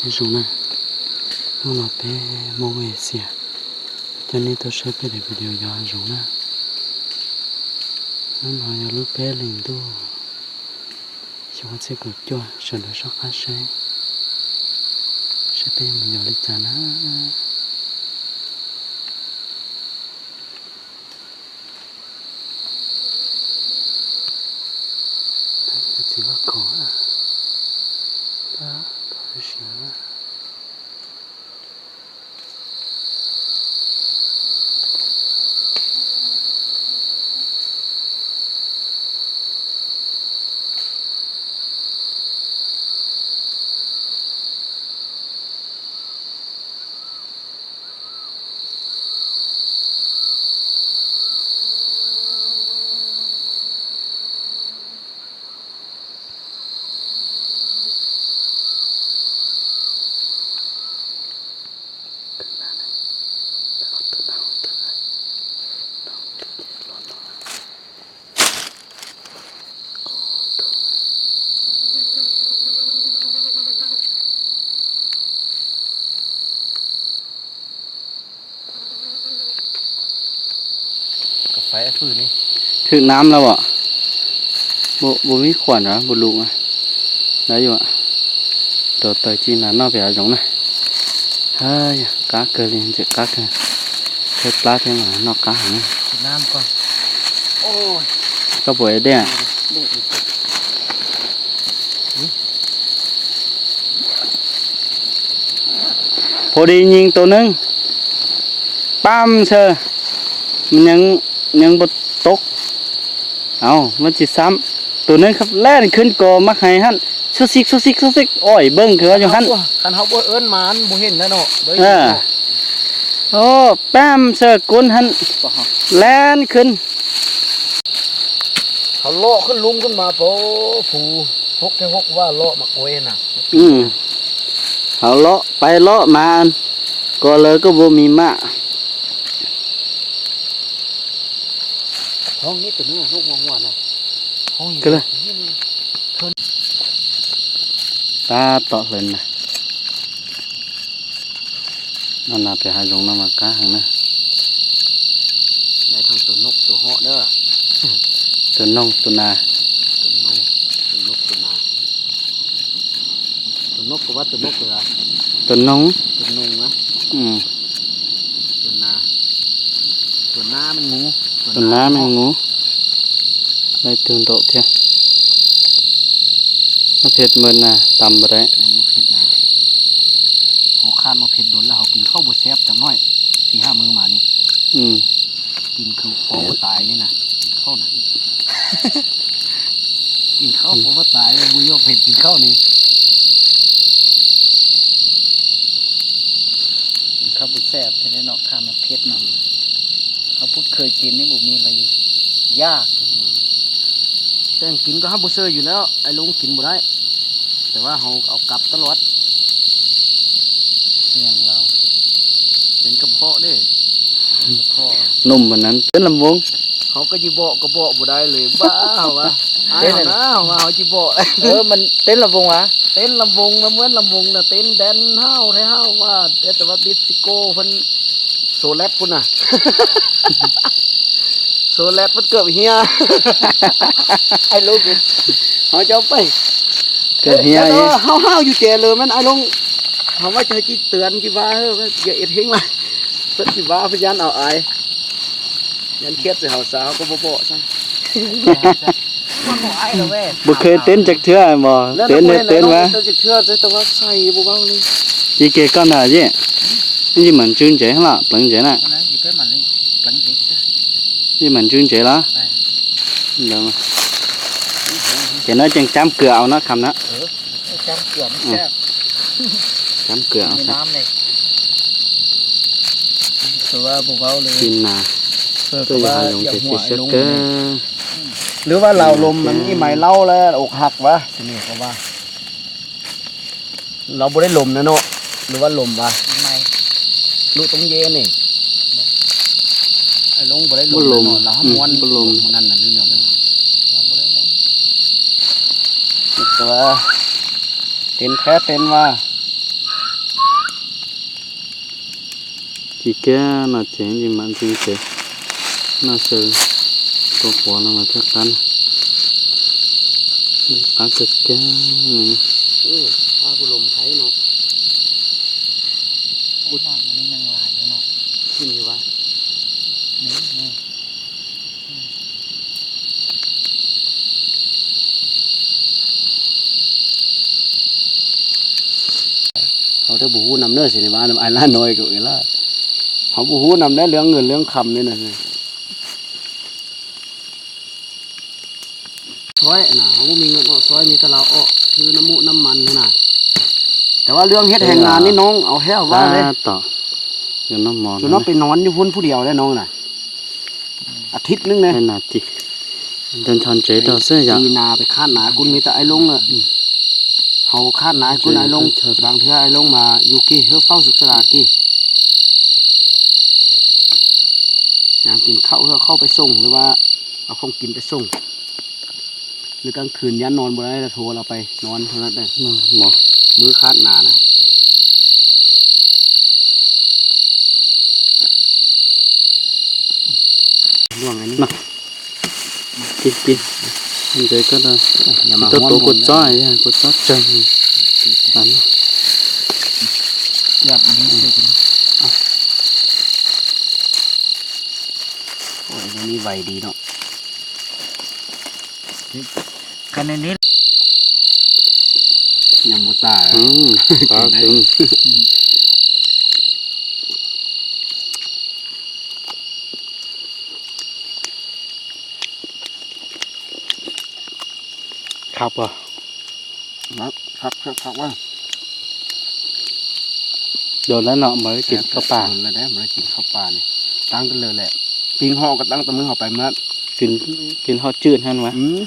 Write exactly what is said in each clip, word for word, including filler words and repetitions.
Nyob zoo na, hnub no peb Hmoob Asia coj nej tuaj saib peb daim video yos hav zoov na. Hnub no yog lub peb hlis ntuj xyoo ob txhiab kaum cuaj, sawv daws soj qab saib, saib peb yuav mus yos li cas na. Txiv vaj khaum, siav. Kab phais ua fwj ni. Thwm nam lawm as. Bum, bum mib khuam os, bum lug os. Lawv yuav rau taws ci nas noj pem hav zoov na. Haj yam qab kawg li, ntxim qab kawg. Tshaib plab thiab mas noj qab heev. Koj puas ua dej? Pha di nyees tus neeg, pam xwb, nyees, nyees npaum tod. Au, mas tsis xam, tus neeg khab lej khwb ko mas hais hab, xuj xij xuj xij xuj xij, oi beej khwb yuav hab. Khab hauv ua ưn mas ua heej na no. Pam xwb kub hab, lej khwb. Hauv loj khwb lub khwb mas pab phu, hub thiab hub vaj loj mas kuv na. Hauv loj pais loj mas, ko lawv kuj puas mis mam. Tab tom hlawv na. No nas pem hav zoov no mas qab heev na. Tus noog tus nas. Tus noog, tus noog tus nas. Tus noog, tus noog, tus nas. Tus nas, tus nas mas nyuj. Laij tug nraum thiab. Noj phem mas nas tas npaum dai. Hauv khaj noj phem doos lawm, hauv kis khaub puas saib tag noj, tsis haj mw mas ni. Kis khaub puas tas ni na, kis khaub na. Kis khaub puas tas, puas yuav phem kis khaub ni. Kis khaub puas saib thiab noj khaj noj phem no. เขาพูดเคยกินนี่บ่มีอะไรยาก แต่งกินก็ห้ามบ่เซออยู่แล้ว ไอ้ลุงกินบ่ได้ แต่ว่าเขาเอากลับตลอด อย่างเรา เป็นกระเพาะเด้ กระเพาะ หนุ่มวันนั้นเต้นลำวง เขาก็จะบอกก็บอกบ่ได้เลย บ้าเหรอวะ อายเขานะว่าเขาจะบอก เออ มันเต้นลำวงวะ เต้นลำวงนะ เหมือนลำวงนะ เต้นแดนห้าวไทยห้าวว่า แต่ว่าดิสโก้เพิ่น โซแลตพุ้นน่ะ โซแลตมันเกือบเหีย ไอ้ลูกนี่ เขาจะเอาไป เกือบเหีย เอ้ย แต่ว่าห้าวๆอยู่แจ๋เลย มันไอ้ลง เขาว่าจะให้จิเตือนจิว่า เออ อย่าเอ็ดเฮงหลาย เพิ่นจิว่า เพิ่นย้านเอาอาย ย้านเครียดใส่เขาซะ เขาก็บ่บอกซะ บ่เคยเต้นจักเทื่อบ่ เต้นเฮ็ดเต้นวะ เต้นจักเทื่อ แต่ว่าใส่บ่เว้าเลย อีเกก้อนน่ะเจ้ นี่สิเหมือนจื้นเจ๋งล่ะ เปลิงเจ๋งน่ะ นี่เหมือนจื้นเจ๋งเหรอ เดี๋ยวมา เดี๋ยวน้อยจังจ้ำเกลือเอาเนาะ คำนะ เออ จ้ำเกลือมันแซ่บ จ้ำเกลือเอา มี ซะ น้ำเลย คือว่าบ่เว้าเลย กินนา เออ ก็ว่าอย่าหัวไอ้ลุง เกิน หรือว่าเราลมมันนี่ไหมเล่าแล้วอกหักวะ ทีนี้เขาว่า เราบ่ได้ลมนะเนาะ หรือว่าลมวะ ไม่ รู้ตรงเย็นนี่ ไอ้ลงบ่ได้ลง บ่ลง เนาะ ลาวม่วน อืม บ่ลง มื้อนั้นน่ะ ลืมแล้วเด้อ แต่ว่าเต้นแท้เต้นว่า จีแก้หน้าเจ๋ง จีมันจริงเจ๋ง หน้าเจอตัวหัวลงมาเท่ากัน ตักเกิดแก้วเลยนะ เออ พาผู้ลมไผเนาะ ไอ้บ้านมันนี่ยังหลายอยู่เนาะ ที่นี่วะ นี่ นี่ เขาได้บ่ฮู้นำเด้อ สิว่าอ้ายหลานน้อยก็เอ้ยล่ะ เขาบ่ฮู้นำได้เรื่องเงินเรื่องคำนี่นะ ซอยน่ะ เขาบ่มีเงินออกซอย มีแต่ลาวออก คือน้ำมูกน้ำมันนั่นน่ะ แต่ว่าเรื่องเฮ็ดแฮงงานนี่น้องเอาแฮงว่าเลย อ่า ต่อ อยู่น้ำมอน จนน้องไปนอนอยู่พุ้นผู้เดียวได้น้องน่ะ อาทิตย์หนึ่งเลย ให้นาติ เดินทางเจ๊ต่อเสื้ออย่าง ตีนาไปคาดนากุนมีแต่ไอ้ลงอะ อืม เขาคาดนากุน เจ๊ ไอ้ลง เดินทาง บางเทื่อไอ้ลงมาอยู่กี้ เฮือเฝ้าสุขสลากี้ ยามกินข้าวเฮือเข้าไปส่ง หรือว่าเอาของกินไปส่ง หรือกลางคืนย่านนอนบ่ได้แล้วโทรเราไปนอนเท่านั้นเด้อ มาหมอ มื้อคาดนานะ ล่วงอันนี้ มา กิน กิน มันเจอก็ได้ อย่ามา ตัว ห้วน ตัว ผม กดจ้อย นะ เนี่ย กดจ้อยจัง หวาน แบบนี้เลย เอา โอ้ย อันนี้ไวดีเนาะ คันในนี้ ยังบ่ตาย อืม กินได้ ครับ อืม ครับว่ะ ครับ ครับ ครับ ครับว่า โดนแล้วเนาะ บ่ได้กินข้าวปลา โดนแล้วเด้ บ่ได้กินข้าวปลานี่ ตั้งแต่เลยแหละ ปิ้งห่อก็ตั้งแต่มื้อห่อไปมื้อนั้น กิน กินห่อจืดหั่นวะ อืม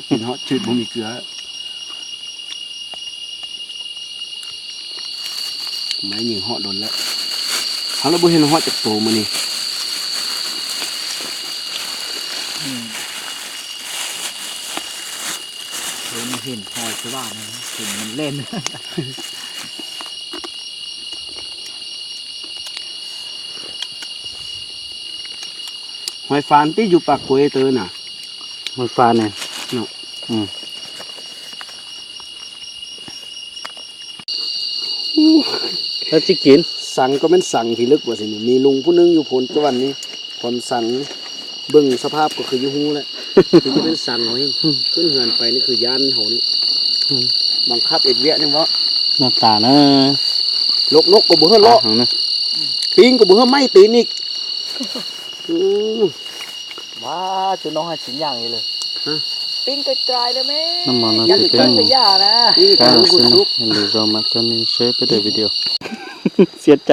กินห่อจืดบ่มีเกลือ ไม่ยิงห่อโดนแล้ว เขาแล้วบ่เห็นห่อจักโตมื้อนี้ อืม เห็น เห็นหอยสว่างนะ เห็นมันเล่น หอยฟานที่อยู่ปากกวยเตอน่ะ หอยฟานเนี่ย เนาะ อืม แล้วสิกิน สังก็แม่นสังที่ลึกกว่าสินี่ มีลุงผู้หนึ่งอยู่โพนสวรรค์นี่ ความสัง เบิ่งสภาพก็คืออยู่ฮู้แหละ คือจะเป็นสังเขาเอง ขึ้นเฮือนไปนี่คือย่านเขานี่ อืม บังคับเอ็ดเวียนี่บ่ หน้าตานะ ลกนกก็บ่เฮือเลาะ ตาของนะ ปิ้งก็บ่เฮือไหม้ตีนอีก อืม ว้า จุน้องให้สินอย่างนี้เลย ฮะ ปิ้งไกลๆเลยแม่ น้ำมันน่า อยาก จะ กิน เป็น แต่ย่านะ นี่ กล้า คือ ซื้อ สุก เห็นหรือเรามาจนนี่เชฟไปได้วิดีโอ เสียใจ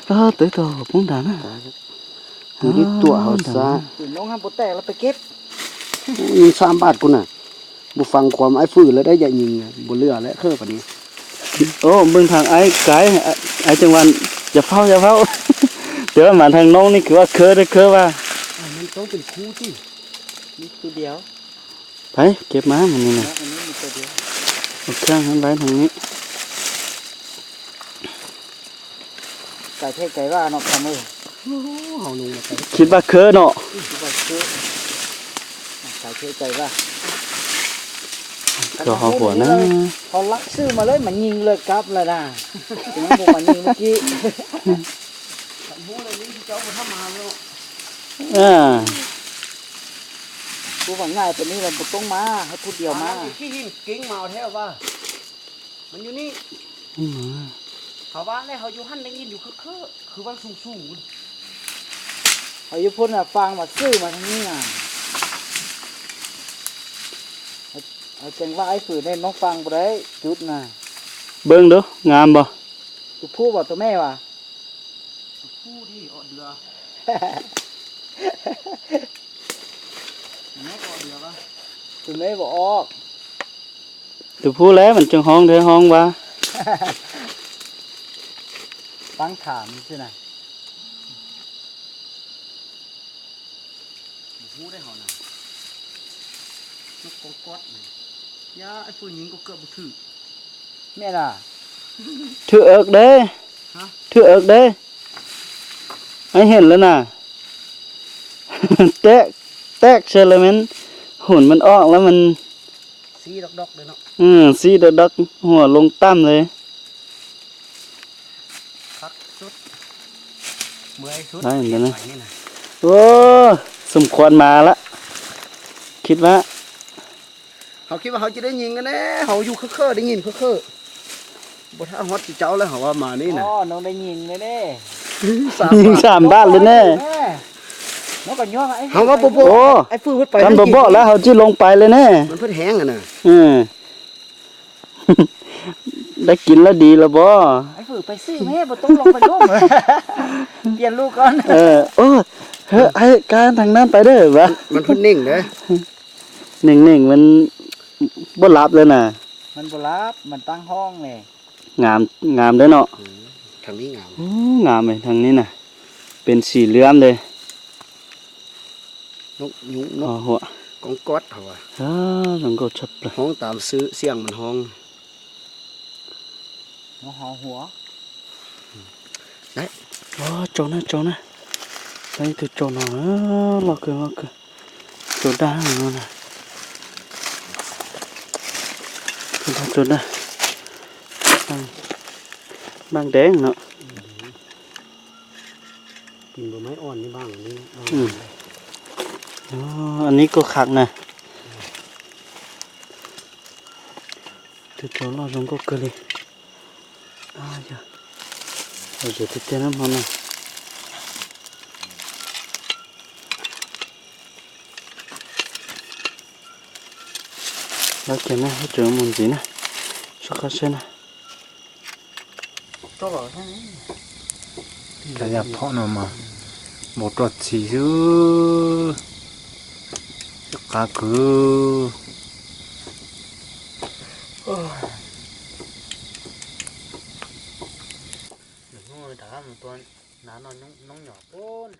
ก็เตยตัวผมด่านะ ตายแล้ว คือนี่ตัวเขาซะ น้องห้ามบ่แตกแล้วไปเก็บ โอ้ย ยิงสามบาทกูน่ะ บ่ฟังความไอ้ฟื้นแล้วได้อย่ายิงอะ บ่เหลือแล้วเครื่องปานนี้ โอ้ เบิ่งทางไอ้ไกล ไอ้ ไอ้จังหวัด อย่าเฝ้า อย่าเฝ้า เดี๋ยวมาทางน้องนี่คือว่าเคอเด้อ เคอว่า อ่ะ มันต้องเป็นคู่สิ นี่ตัวเดียว ไป เก็บมามันนี่นะ อันนี้มีตัวเดียว เอาเครื่องนั้นไว้ทางนี้ ไก่เทศไก่ว่าเนาะ คำเอ้ย โอ้โห เอาลงมาไก่ คิดว่าเคอเนาะ คิดว่าเคอ ไก่เทศไก่ว่า ก็เอาหัวนะ เขาลักซื้อมาเลย มันยิงเลยกลับเลยนะ ถึงมันบอกมันยิงเมื่อกี้ อ่า ผู้ว่าง่ายปานนี้มันบ่ต้องมา ให้ผู้เดียวมา เอาขี้หินกิ้งมาเอาแท้ว่า มันอยู่นี่ อืม เขาว่าแล้วเขาอยู่หั่นได้ยินอยู่คือคือ คือว่าสูงๆ เขาอยู่พุ้นน่ะ ฟังมาซื้อมาทางนี้น่ะ เอา เอาจังว่าไอ้ฝืนได้น้องฟังบ่ได้ จุดน่ะ เบิ่งดู งามบ่ ตัวผู้บ่ตัวแม่วะ ผู้ที่ออกเดือ แม่ก็ออกเดือปะ ตัวแม่บ่ออก ตัวผู้แล้วมันจังฮ้องแท้ฮ้องวะ ตั้งถามซื่อนะ ได้เขานะ นกกองกอดนะ ยาไอ้ปืนยิงก็เกือบบ่ถืก แม่ล่ะ ถืกเอิกเด้ ฮะ ถืกเอิกเด้ ไอ้เห็นแล้วน่ะ แตก แตกเชลเมน หุ่นมันออกแล้วมัน สีดอกๆเลยเนาะ อืม สีดอกๆ หัวลงต่ำเลย คักสุด เมื่อยสุด ได้เหมือนกันนะ เก็บไว้นี่นะ โอ้ สมควรมาละ คิดว่า เขาคิดว่าเขาจะได้ยิงกันแน่ เขาอยู่เค้อๆ ได้ยินเค้อๆ บ่ถ้าฮอดสิเจ้าแล้วเขาว่ามานี่นะ อ๋อ น้องได้ยิงเลยเด้ สามบาท สามบาทเลยแน่ แม่ น้องก็ย่องไอ้ เขาก็บ่บอก โอ้ ไอ้ฟืนมันไป กันบ่บอกแล้วเขาจะลงไปเลยแน่ มันเพิ่นแห้งอะนะ เออ ได้กินแล้วดีแล้วบ่ ไอ้ฟืนไปซื้อแม่ บ่ต้องลงไปลุ่ม เปลี่ยนลูกก่อน เออ โอ้ เฮ้ย ไอ้การทางนั้นไปเด้อวะ มันเพิ่นนิ่งเด้ นิ่งๆ มันบ่หลับเลยน่ะ มันบ่หลับ มันตั้งห้องนี่ งาม งามเด้อเนาะ อืม ทางนี้งาม โอ้ งามเลยทางนี้น่ะ เป็นสีเหลืองเลย นกยุง นก อ๋อ หัว กองกอดเขาว่า อ้า ลองก็ชับเลย ฮ้องตามซื้อเสียงมันฮ้อง นกเฮาหัว ได้ อ๋อ โจรนะ โจรนะ ใส่ตัวโจรหน่อย เออ รอเกิน รอเกิน โจรได้แล้วนะ โจรได้ โจรได้ บาง บางแดงเนาะ กินใบไม้อ่อนนี่บ้าง อันนี้บ้าง อืม อ๋อ อันนี้ก็คักนะ ตัวโจรรอดลงก็เกินเลย อ่า อย่า เราจะติดเตียนน้ำมันนะ แล้วเขียนนะ ให้เจอมันสินะ สักครั้งเช่นนะ จะอยากเพาะหน่อมา บ่ตรวจสีซื่อ จะกาคือ โอ้ย เดี๋ยวน้องไปถามมันตัวน้าน้อง น้องหยอกโอ้ย